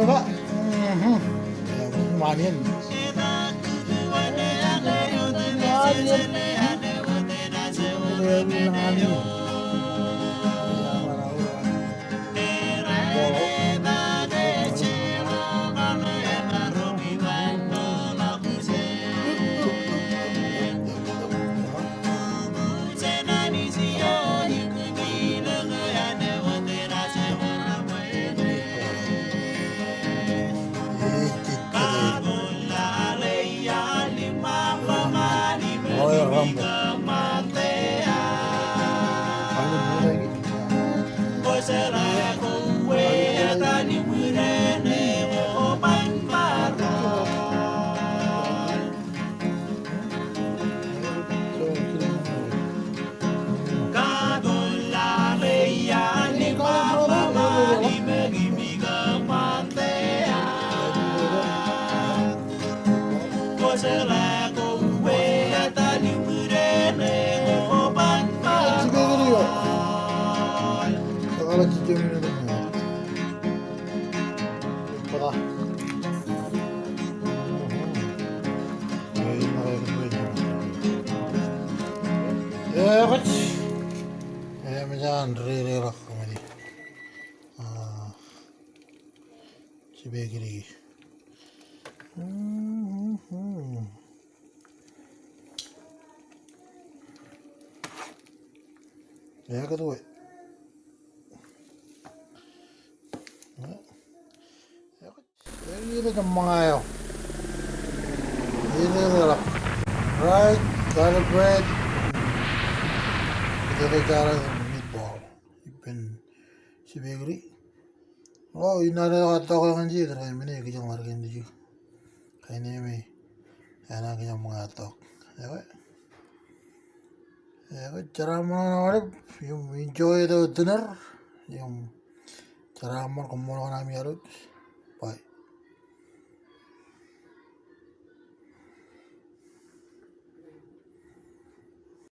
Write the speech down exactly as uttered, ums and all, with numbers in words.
baba. Mhm. Ṃaan iien. Ṃaan iien. Ekwōj. Eṃōj an reireḷọk kōṃṃani. Ah, jibekidi. Mhm. Ekwōj. Ekwōj. Ej ṃōñā eo. Ej ṃōñā eo. Right, garlic bread. Potato salad, meatball. Ippān jibekidi. O, inaaj tok eo ñan jete, kain men eo, ikijjien ḷaddik ñan jete. Kain eo me enaaj kōṃṃan tok. Ewe. Ekwe, jeraaṃṃan aolep im enjoy the dinner im jeraaṃṃan, koṃṃool kōn ami iaḷ. Bye.